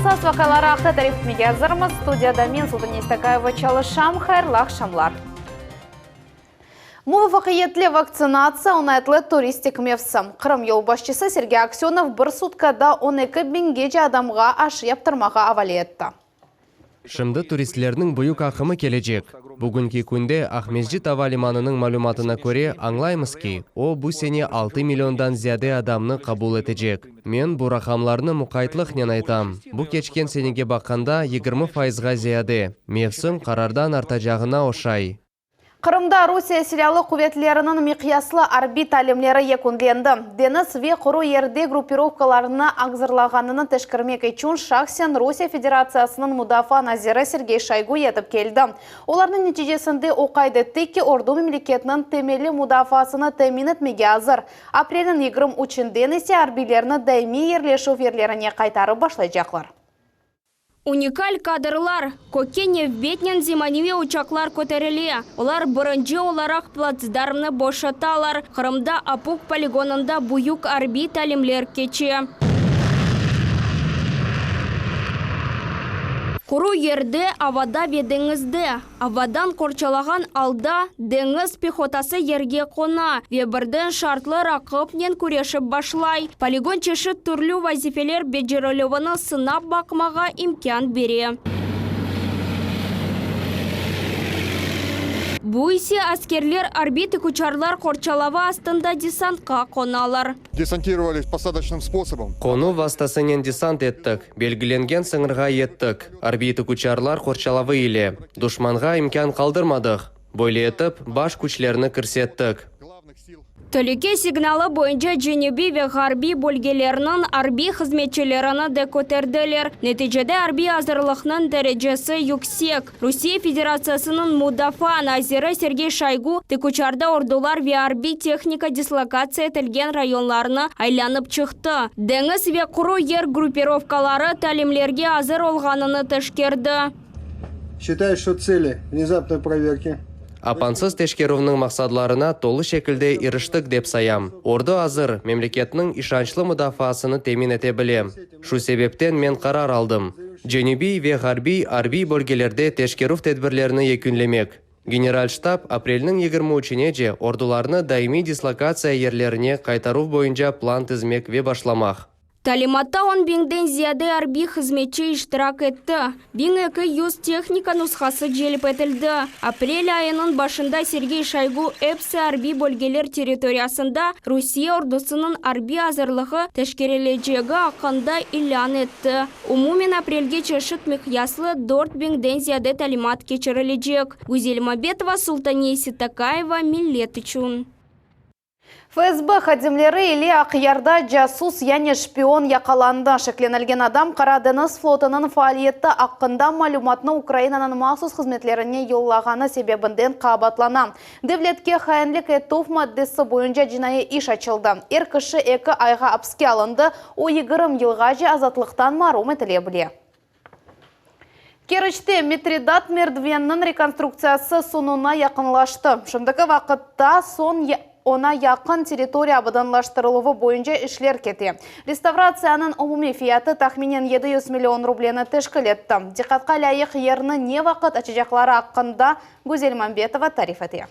Esas vaqiaları aqta tarif etmege azırmız. Studiyada men, Sultaniye Stakayeva, çalışam. Hayırlı aqşamlar. Muvafaqiyetli vaktsinatsiya, oñaytlı turistik mevsim. Qırım yolbaşçısı Sergey Aksönov bir sutkada 12 biñgece adamğa aşı yaptırmağa avale etti. Şimdi turistlerniñ büyük aqımı kelecek. Bugünki künde Aqmescit ava limanınıñ malümatına köre, añlaymız ki, o, bu sene altı milliondan ziyade adamnı qabul etecek. Men bu raqamlarnı muqaytlıqnen aytam, bu keçken senege baqqanda 20 fayızğa ziyade. Mevsim qarardan artacağına oşay. Qırımda Rusiye Silâlı quvetleriniñ miqyaslı arbiy talimleri yekünlendi. Deñiz ve quru yerde gruppirovkalarnı azırlağanını teşkermek içün şahsen Rusiye Federatsiyasınıñ mudafaa naziri Sergey Şoygu yetip keldi. Olarnıñ neticesinde o qayd etti ki, ordu memleketniñ temelli mudafaasını temin etmege azır. Aprelniñ 23-inden ise arbiylerni daimiy yerleşüv yerlerine qaytarıp başlaycaqlar. Unikal kadrlar, kökke nevbetnen zemaneviy uçaqlar köterile, olar birinci olaraq platsdarmnı boşatalar. Qırımda Opuk poligonında büyük arbiy talimler keçe. Quru yerde, avada ve deñizde. Avadan qorçalağan alda deñiz pehotası yerge qona ve birden şartlı raqipnen küreşip başlay. Poligon çeşit türlü vazifeler becerilüvini sınap baqmağa imkân bere. Bu ise askerler arbiy tikuçarlar qorçalavı astında desantqa qonalar. Desantirovались posadoçnım sposobom. Qonuv vastasınen desant ettik, belgilengen sıñırğa yettik, arbiy tikuçarlar qorçalavı ile. Duşmanğa imkân qaldırmadıq. Böyle etip, baş küçlerni kirsettik. Telüke signalı boyunca cenübiy ve ğarbiy bölgelerniñ arbiy hızmetçilerini de köterdiler. Neticede arbiy azırlıqnıñ derecesi yüksek. Rusiye Federatsiyasınıñ mudafaa naziri Sergey Şoygu tikuçarda ordular ve arbiy tehnika dislokatsiya etilgen rayonlarnı aylanıp çıqtı. Deñiz ve quru yer gruppirovkaları talimlerge azır olğanını teşkerdi. Считаю, что цели внезапной проверки. Apansız teşkerüvniñ maqsadlarına tolu şekilde iriştik dep sayam. Ordu azır, memleketniñ işançlı mudafaasını temin ete bile. Şu sebepten men qarar aldım, Cenübiy ve Ğarbiy arbiy bölgelerde teşkerüv tedbirlerini yekünlemek. General ştab aprelniñ 23-nece ordularnı daimiy dislokatsiya yerlerine qaytaruv boyunca plan tizmek ve başlamaq. Talimatta on biñden ziyade arbiy hızmetçi iştirak etti, 1200 tehnika nushası celp etildi. Aprel ayınıñ başında Sergey Şoygu epsi arbiy bölgeler territoriyasında Rusiye ordusınıñ arbiy azırlığı teşkerilecegi aqqında ilân etti. Umumen aprelge çeşit miqyaslı dört biñden ziyade talimat keçirilecek. Güzel Mambetova, Sultaniye Sittakayeva, Millet içün. FSB hadimleri ile Aqyarda casus, yani şpion yaqalandı. Şeklenilgen adam Qara deñiz flotunıñ faaliyeti aqqında malümatnı Ukrainanıñ mahsus hızmetlerine yollağanı sebebinden qaabatlana. Devletke hainlik etüv maddesi boyunca cinaiy iş açıldı. Er kişi eki ayğa apske alındı, o 20 yılğace azatlıqtan marum etile bile. Keriçte Mitridat merdiveniniñ rekonstruktsiyası soñuna yaqınlaştı. Şimdiki vaqıtta soñ oña yaqın territoriya abadanlaştırıluvı boyunca işler kete. Restavratsiyanıñ umumiy fiyatı tahminen 700 million rubleni teşkil etti. Diqqatqa lâyıq yerni ne vaqıt açacaqları aqqında Güzel Mambetova tarif ete.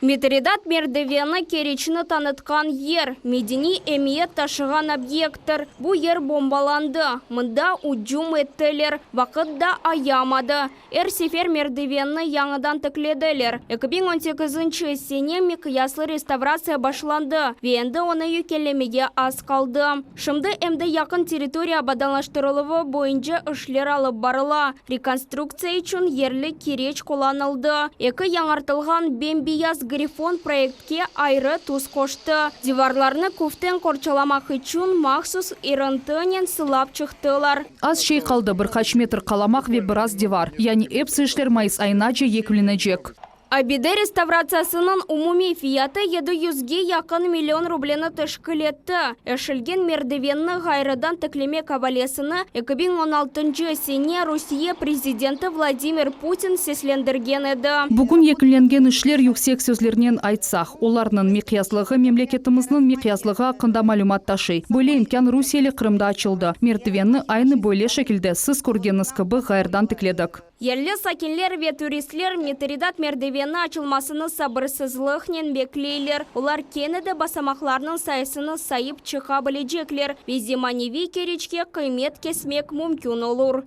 Mitridat merdiveni Keriçni tanıtqan yer, medeniy emiyet taşığan obyekttir. Bu yer bombalandı, mında ücüm ettiler, vaqıt da ayamadı. Er sefer merdivenni yañıdan tiklediler. 2018-nci sene miqyaslı restavratsiya başlandı ve endi onı yüksellemege az qaldı. Şimdi em de yaqın territoriya abadanlaştırıluvı boyunca işler alıp barıla. Rekonstruktsiya içün yerli kireç qullanıldı. Eki yañartılğan bem-beyaz grifon proyektke ayrı tüs qoştı. Divarlarnı küften qorçalamaq içün mahsus irıntınen sılap çıqtılar. Az şey qaldı, bir qaç metr qalamaq ve biraz divar. Yani epsi işler mayıs ayınace yekünlenecek. Abide restavratsiyasınıñ umumiy fiyatı yedi yüzge yaqın million rubleni teşkil etti. Eşilgen merdivenni ğayrıdan tiklemek avalesini 2016-ncı sene Rusiye prezidenti Vladimir Putin seslendirgen edi. Bugün yekünlengen işler yüksek sözlernen aytsaq, olarnıñ miqyaslığı memleketimizniñ miqyaslığı aqqında malümat taşıy. Böyle imkân Rusiyeli Qırımda açıldı. Merdivenni aynı böyle şekilde, siz körgeniñiz kibi, ğayrıdan tikledik. Yerli sakinler ve turistler Mitridat merdiveni açılmasını sabırsızlıqnen bekleyler. Olar kene de basamaqlarnıñ sayısını sayıp çıqa bilecekler ve zemaneviy Keriçke qıymet kesmek mümkün olur.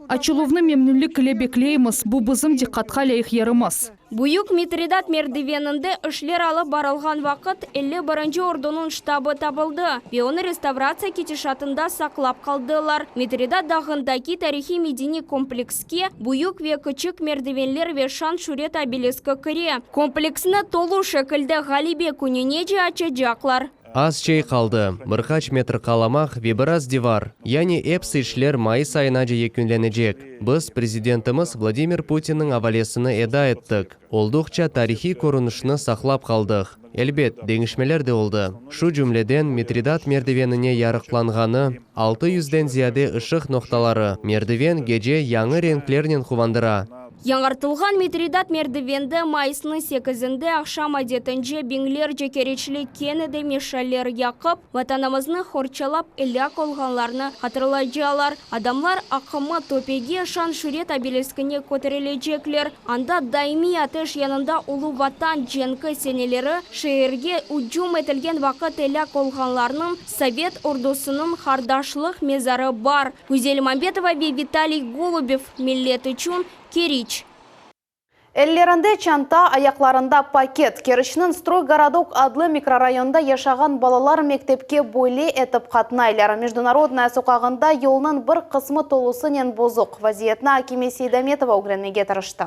Açıluvnı memnünlik ile bekleymiz, bu bizim diqqatqa lâyıq yerimiz. Büyük Mitridat merdiveninde işler alıp barılğan vaqıt 51-nci ordunıñ ştabı tapıldı ve onı restavratsiya ketişatında saqlap qaldılar. Mitridat dağındaki tarihiy-medeniy komplekske büyük ve kiçik merdivenler ve şan-şüret obeliski kire. Kompleksni tolu şekilde Ğalebe kününece açacaqlar. Az şey qaldı, bir qaç metr qalamaq ve biraz divar. Yani episi işler mayıs ayınace yekünlenecek. Biz prezidentimiz Vladimir Putinniñ avalesini eda ettik, olduqça tarihiy körünişni saqlap qaldıq. Elbet, deñişmeler de oldı. Şu cümleden, Mitridat merdivenine yarıqlanğanı, altı yüzden ziyade ışıq noqtaları, merdiven gece yañı renklernen quvandıra. Yañartılğan Mitridat merdivende mayısnıñ sekizinde aqşam adetince biñlerce keriçli kene de meşaller yaqıp, Vatanımıznı qorçalap elâk olğanlarnı hatırlaycalar. Adamlar aqımı töpege, şan-şüret obeliskine köterilecekler. Anda daimiy ateş yanında Ulu Vatan cenki seneleri şeerge ücüm etilgen vaqıt elâk olğanlarnıñ Sovet ordusınıñ qardaşlıq mezarı bar. Güzel Mambetova ve Vitaliy Golubev, Millet içün, Keriç. Ellerinde çanta, ayaqlarında paket. Keriçniñ Stroygorodok adlı mikrorayonda yaşağan balalar mektepke böyle etip qatnaylar. Mejdunarodnaya soqağında yolnıñ bir qısmı tolusınen bozuq. Vaziyetni Akime Seydametova ögrenmege tırıştı.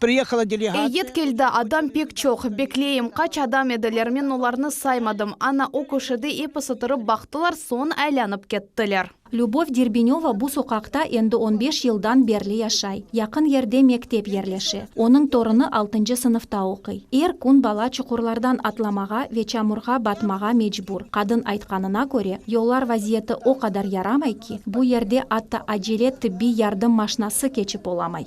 Priyehala delegatsiya. Eyyet keldi, adam pek çoq. Bekleyim, qaç adam ediler, men olarnı saymadım. Ana, o köşede episi turıp baqtılar, soñ aylanıp kettiler. Lübov Derbenöva bu soqaqta endi on beş yıldan berli yaşay. Yaqın yerde mektep yerleşe. Onıñ torunı altıncı sınıfta oquy. Er kün bala çuqurlardan atlamağa ve çamurğa batmağa mecbur. Qadın aytqanına köre, yollar vaziyeti o qadar yaramay ki, bu yerde atta acele tıbbiy yardım maşnası keçip olamay.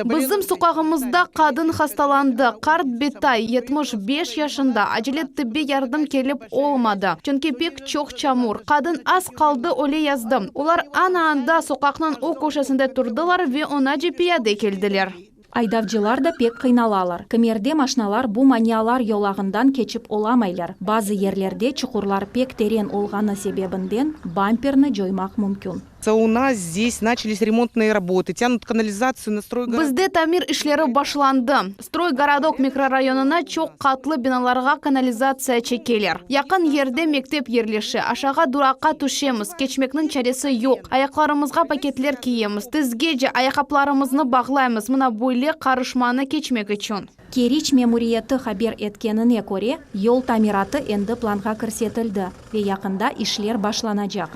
Bizim soqağımızda qadın hastalandı, qart bitay, 75 yaşında, acele tıbbiy yardım kelip olmadı, çünki pek çoq çamur. Qadın az qaldı öle yazdı. Olar ana anda, soqaqnıñ o köşesinde turdılar ve onace piyade keldiler. Aydavcılar da pek qıynalalar. Kimerde maşnalar bu manialar yolağından keçip olamaylar. Bazı yerlerde çuqurlar pek teren olğanı sebebinden bamperni coymaq mümkün. U nas zdes načalis remontnıye raboty, tânut kanalizatsiyu na Stroygorodok. Bizde tamir işleri başlandı. Stroygorodok mikrorayonına çoq qatlı binalarğa kanalizatsiya çekeler. Yaqın yerde mektep yerleşe. Aşağı duraqqa tüşemiz, keçmekniñ çaresi yoq. Ayaqlarımızğa paketler kiyemiz, tizgece ayaqqaplarımıznı bağlaymız, mına böyle qarışmanı keçmek içün. Keriç memuriyeti haber etkenine köre, yol tamiratı endi planğa kirsetildi ve yaqında işler başlanacaq.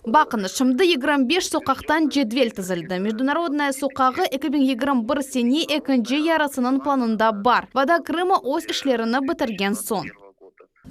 Baqıñız, şimdi 25 soqaqtan cedvel tizildi. Mejdunarodnaya soqağı 2021 sene ekinci yarısınıñ planında bar. Voda Krıma öz işlerini bitirgen soñ.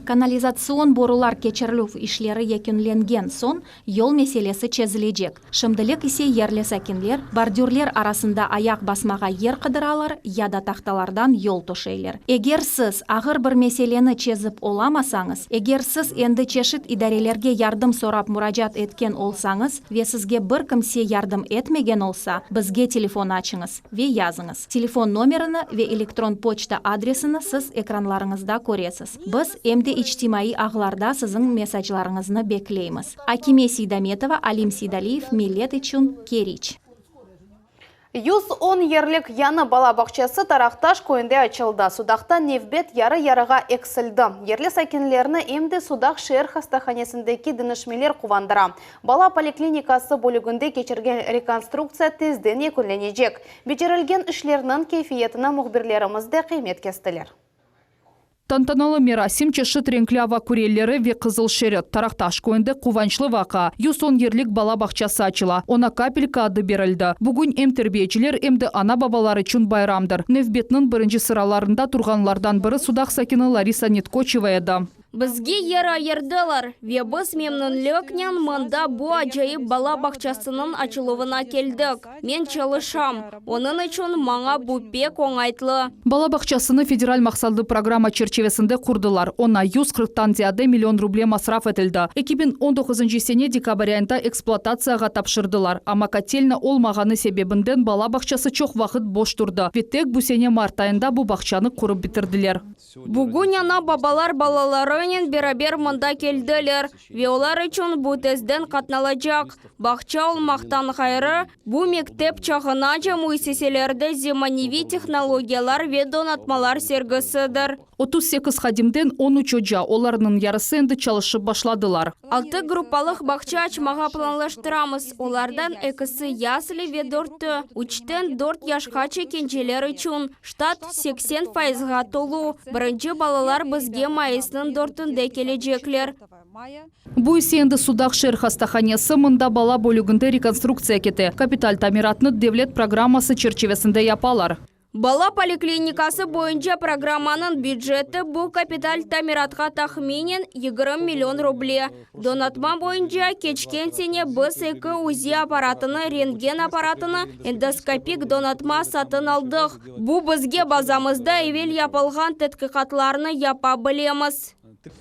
Kanalizatsion borular keçirilüv işleri yekünlengen soñ yol meselesi çezilecek. Şimdilik ise yerli sakinler bordürler arasında ayaq basmağa yer qıdıralar ya da tahtalardan yol töşeyler. Eger siz ağır bir meseleni çezip olamasañız, eger siz endi çeşit idarelerge yardım sorap muracaat etken olsañız ve sizge bir kimse yardım etmegen olsa, bizge telefon açıñız ve yazıñız. Telefon nomerini ve elektron poçta adresini siz ekranlarıñızda köresiz. Biz em de içtimaiy ağlarda siziñ mesaclarıñıznı bekleymiz. Akime Seydametova, Alim Seydaliyev, Millet içün, Keriç. 110 yerlik yañı bala bağçası Taraqtaş köyünde açıldı. Sudaqta nevbet yarı-yarığa eksildi. Yerli sakinlerni em de Sudaq şeer hastahanesindeki deñişmeler quvandıra. Bala poliklinikası bölüginde keçirgen rekonstruktsiya tezden yekünlenecek. Becerilgen işlerniñ keyfiyetini mühbirlerimiz de qıymet kestiler. Tantanalı merasim, çeşit renkli ava kürelleri ve qızıl şerit. Taraqtaş köyünde quvançlı vaqia, 110 yerlik bala bağçası açıla. Oña Kapelka adı berildi. Bugün em terbiyeciler, em de ana-babalar içün bayramdır. Nevbetniñ birinci sıralarında turğanlardan biri Sudaq sakini Larisa Netkoçeva edi. Bizge yer ayırdılar, ve biz memnünliknen mında bu acayip bala bağçasınıñ açıluvına keldik. Men çalışam, onıñ içün maña bu pek oñaytlı. Bala bağçasını federal maqsatlı programma çerçivesinde qurdılar, oña 140-tan ziyade million ruble masraf etildi. 2019 sene dekabr ayında ekspluatatsiyağa tapşırdılar, amma kotelna olmağanı sebebinden bala bağçası çoq vaqıt boş turdı ve tek bu sene mart ayında bu bağçanı qurıp bitirdiler. Bugün ana-babalar balalarınen beraber mında keldiler, ve olar içün bu tezden qatnalacaq bağça olmaqtan ğayrı, bu mektep çağınace müessiselerde zemaneviy tehnologiyalar ve donatmalar sergisidir. 38 hadimden 13 oca, olarnıñ yarısı endi çalışıp başladılar. Altı gruppalıq bağça açmağa planlaştıramız, olardan ekisi yasli ve dörtü, üçten dört yaşqace kenceler içün. Ştat 80 fayızğa tolu. Birinci balalar bizge mayısnıñ dörtünde kelecekler. Bu ise endi Sudaq şeer hastahanesi, mında bala bölüginde rekonstruktsiya kete. Kapital tamiratnı devlet programması çerçivesinde yapalar. Bala poliklinikası boyunca programmanıñ büceti bu kapital tamiratqa tahminen 20 million ruble. Donatma boyunca keçken sene biz eki UZI apparatını, rentgen apparatını, endoskopik donatma satın aldıq. Bu bizge bazamızda evel yapılğan tedqiqatlarnı yapa bilemiz.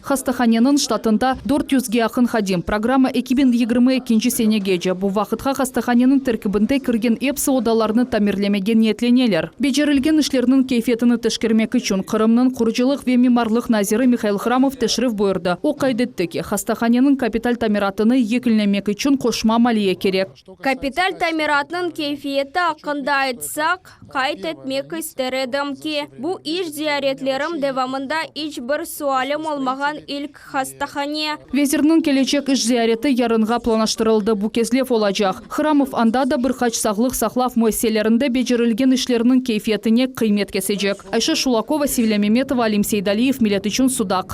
Hastahaneniñ ştatında 400-ge yaqın hadim. Programma 2022 senegece. Bu vaqıtqa hastahaneniñ terkibinde kirgen epsi odalarnı tamirlemege niyetleneler. Becerilgen işlerniñ keyfiyetini teşkermek içün Qırımnıñ qurucılıq ve mimarlıq naziri Mihail Hramov teşrif buyurdı. O qayd etti ki, hastahaneniñ kapital tamiratını yekünlemek içün qoşma maliye kerek. Kapital tamiratnıñ keyfiyeti aqqında aytsaq, Qayd etmek ister edim ki, bu iş ziyaretlerim devamında iç bir sualim olmağan ilk hastahane. Vezirniñ kelecek iş ziyareti yarınğa planlaştırıldı, bu Kezlev olacaq. Hramov anda da bir qaç sağlıq saqlav müessiselerinde becerilgen işlerniñ keyfiyetine qıymet kesecek. Ayşe Şulakova, Sevilâ Memetova, Alim Seydaliyev, Millet içün Sudaq.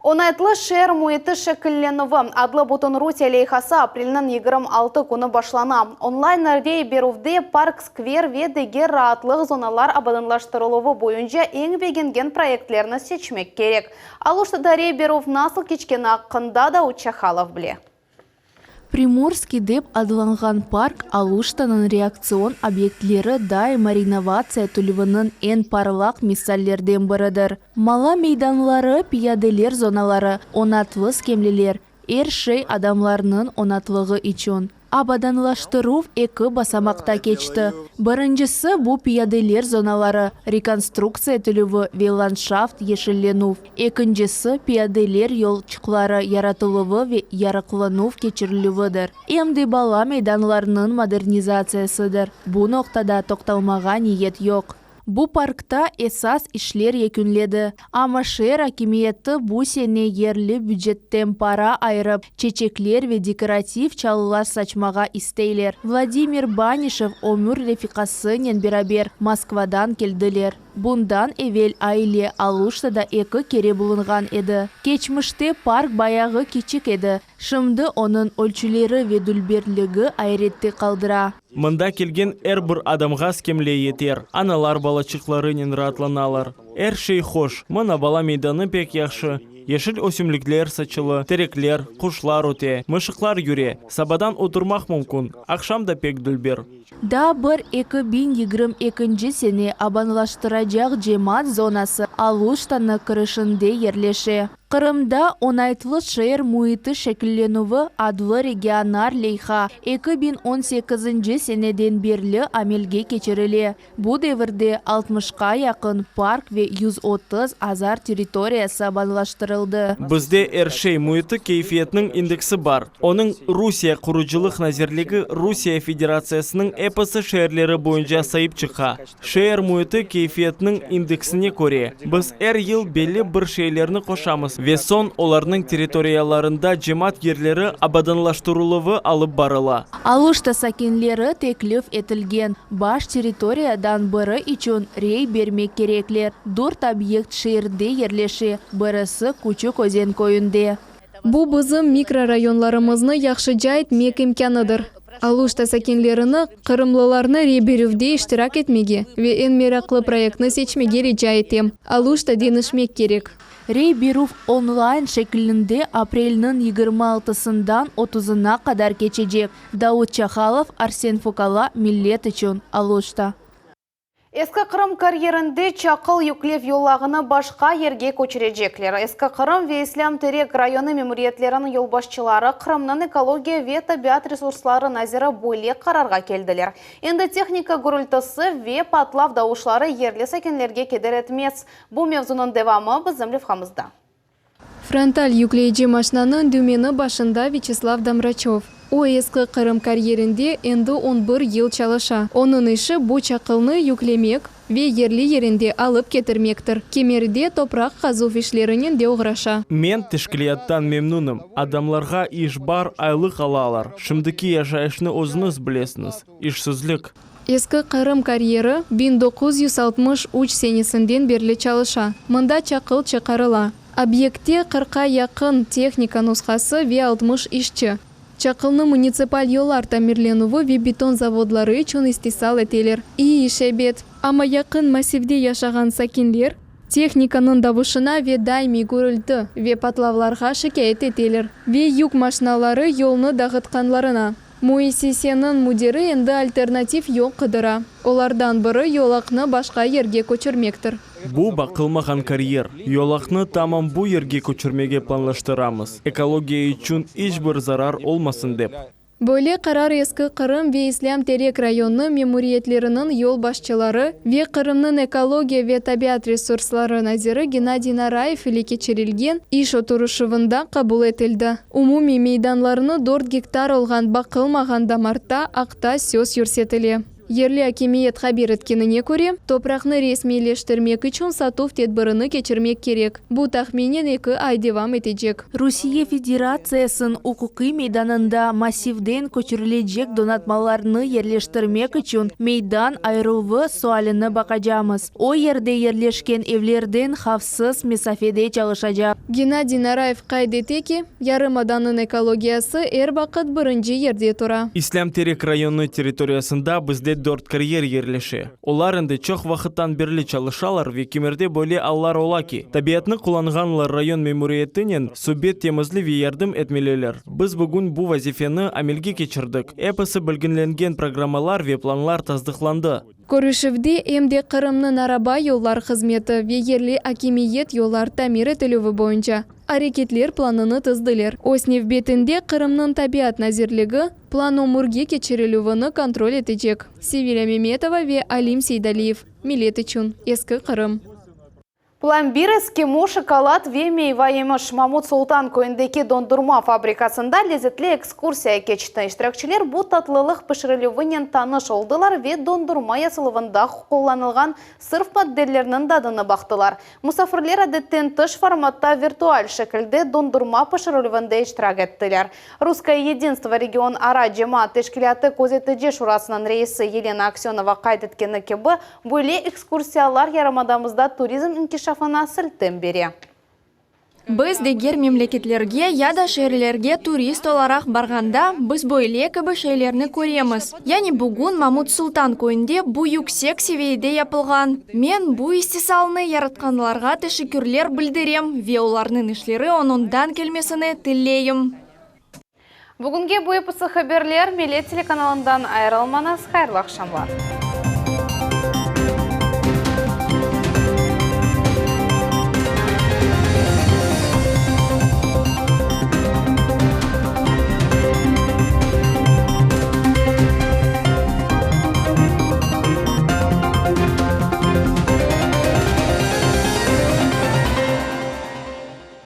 Oñaytlı şeer müiti şekillenüvi adlı Bütünrusiye leyhası aprelniñ 26 künü başlana. Onlayn rey berüvde park, skver ve diger raatlıq zonalar abadanlaştırıluvı boyunca eñ begengen proyektlerni seçmek kerek. Aluştada rey berüv nasıl keçkeni aqqında Daud Çahalov bile. Primorskiy dep adlanğan park Aluştanıñ reaktsion obyektleri daima renovatsiya etilüviniñ eñ parlaq misallerden biridir. Mala meydanları, piyadeler zonaları, oñatlı skemleler, er şey adamlarnıñ oñatlığı içün. Abadanlaştıruv eki basamaqta keçti. Birincisi, bu piyadeler zonaları rekonstruktsiya etilüvi ve landşaft yeşillenüv. Ekincisi, piyadeler yolçıqları yaratıluvı ve yarıqlanuv keçirilüvidir. Em de bala meydanlarınıñ modernizatsiyasıdır. Bu noqtada toqtalmağa niyet yoq. Bu parkta esas işler yekünledi, amma şeer akimiyeti bu sene yerli bücetten para ayırıp, çeçekler ve dekorativ çalılar saçmağa isteyler. Vladimir Banişev ömür refiqasınen beraber Moskvadan keldiler. Bundan evel aile Aluştada eki kere bulunğan edi. Keçmişte park bayağı kiçik edi, şimdi onıñ ölçüleri ve dülberligi ayrette qaldıra. Mında kelgen er bir adamğa skemle yeter. Analar balaçıqlarınen raatlanalar. Er şey hoş. Mına bala meydanı pek yahşı. Yeşil ösümlikler saçılı, terekler, quşlar öte, mışıqlar yüre. Sabadan oturmaq mümkün, aqşam da pek dülber. Daa bir 2022 sene abanlaştıracaq cemaat zonası Aluştanı kirişinde yerleşe. Qırımda Oñaytlı şeer müiti şekillenüvi adlı regional leyha 2018 seneden berli amelge keçirile. Bu devirde altmışqa yaqın park ve 130 azar territoriyası abadanlaştırıldı. Bizde er şey müiti keyfiyetiniñ indeksi bar. Onıñ Rusiye Qurucılıq nazirligi Rusiye Federatsiyasınıñ episi şeerleri boyunca sayıp çıqa. Şeer müiti keyfiyetiniñ indeksine köre, biz er yıl belli bir şeylerni qoşamız. Ve soñ olarnıñ territoriyalarında cemaat yerleri abadanlaştırıluvı alıp barıla. Aluşta sakinleri teklif etilgen baş territoriyadan biri içün rey bermek kerekler. Dört obyekt şeerde yerleşe, birisi Küçük Özen köyünde. Bu bizim mikrorayonlarımıznı yahşıca etmek imkânıdır. Aluşta sakinlerini qırımlılarnı rey berüvde iştirak etmege ve eñ meraqlı proyektni seçmege rica etem. Aluşta deñişmek kerek. Rey berüv online şeklinde aprelniñ 26-sından otuzına qadar keçecek. Daud Çahalov, Arsen Fukala, Millet içün, Aluşta. Eski Qırım karyerinde çaqıl yüklev yolağını başqa yerge köçürecekler. Eski Qırım ve İslâm Terek rayonı memuriyetleriniñ yolbaşçıları, Qırımnıñ ekologiya ve tabiat resursları naziri böyle qararğa keldiler. Endi tehnika gürültisi ve patlav davuşları yerli sakinlerge keder etmez. Bu mevzunıñ devamı bizim levhamızda. Frontal yükleyici maşnanıñ dümeni başında Vyaçeslav Domraçöv. O, Eski Qırım karyerinde endi on bir yıl çalışa. Onıñ işi bu çaqılnı yüklemek ve yerli-yerinde alıp ketirmektir. Kimerde topraq qazuv işlerinen de oğraşa. Men teşkilâttan memnünim. Adamlarğa iş bar, aylıq alalar. Şimdiki yaşayışnı özüñiz bilesiñiz. İşsizlik. Eski Qırım karyeri 1963 senesinden berli çalışa. Mında çaqıl çıqarıla. Obyektte qırqqa yaqın tehnika nushası ve 60 işçi. Çaqılnı munitsipal yollar tamirlenüvi ve beton zavodları içün istisal eteler. İyi iş, ebet. Amma yaqın massivde yaşağan sakinler tehnikanıñ davuşına ve daimiy gürülti ve patlavlarğa şikâyet eteler ve yük maşinaları yolnı dağıtqanlarına. Müessiseniñ müdiri endi alternativ yol qıdıra. Olardan biri yolaqnı başqa yerge köçürmektir. Bu baqılmağan karyer. Yolaqnı tamam bu yerge köçürmege planlaştıramız, ekologiya içün iç bir zarar olmasın dep. Böyle qarar Eski Qırım ve İslâm Terek rayonı memuriyetleriniñ yolbaşçıları ve Qırımnıñ ekologiya ve tabiat resursları naziri Gennadiy Narayev ile keçirilgen iş oturışuvında qabul etildi. Umumiy meydanlarını dört gektar olğan baqılmağan damarta aqta söz yürsetile. Yerli akimiyet haber etkenine köre, topraqnı resmiyleştirmek içün satuv tedbirini keçirmek kerek, bu tahminen eki ay devam etecek. Rusiye Federatsiyasınıñ uquqiy meydanında massivden köçürilecek donatmalarnı yerleştirmek içün meydan ayırıluvı sualini baqacamız. O yerde yerleşken evlerden havfsız mesafede çalışacaq. Gennadiy Narayev qayd ete ki, yarımadanıñ ekologiyası er vaqıt birinci yerde tura. İslâm Terek rayonı territoriyasında bizde dört karyer yerleşe. Olar endi çoq vaqıttan berli çalışalar ve kimerde böyle allar ola ki, tabiatnı qullanğanlar rayon memuriyetinen subet temizli ve yardım etmeliler. Biz bugün bu vazifeni amelge keçirdik. Episi belgilengen programmalar ve planlar tasdıqlandı. Körüşüvde em de Qırımnıñ araba yollar hızmeti ve yerli akimiyet yollar tamir etilüvi boyunca areketler planını tizdiler. Öz nevbetinde Qırımnıñ Tabiat nazirligi plan ömürge keçirilüvini kontrol etecek. Sevilâ Memetova ve Alim Seydaliyev, Millet içün, Eski Qırım. Plambir, eskimo, şokolad ve meyva yemiş. Mamut Sultan köyündeki dondurma fabrikasında lezetli ekskursiya keçti. İştirakçiler bu tatlılıq pişirilüvinen tanış oldılar ve dondurma yasaluvında qullanılğan sırf maddelerniñ tadını baqtılar. Musafirler adetten tış formatta virtual şekilde dondurma pişirilüvinde iştirak ettiler. Russkoye yedinstvo regionara cemaat teşkilâtı közetici şurasınıñ reisi Yelena Aksönova qayd etkeni kibi, Böyle ekskursiyalar yarımadamızda turizm inkişafına siltem bere. Biz diger memleketlerge ya da şeerlerge turist olaraq barğanda, biz böyle kibi şeylerni köremiz. Yani bugün Mamut Sultan köyünde bu yüksek seviyede yapılğan. Men bu istisalnı yaratqanlarğa teşekkürler bildirem ve olarnıñ işleri oñundan kelmesini tileyim. Bugünge bu episi haberler, Millet telekanalından ayırılmañız, hayırlı aqşamlar.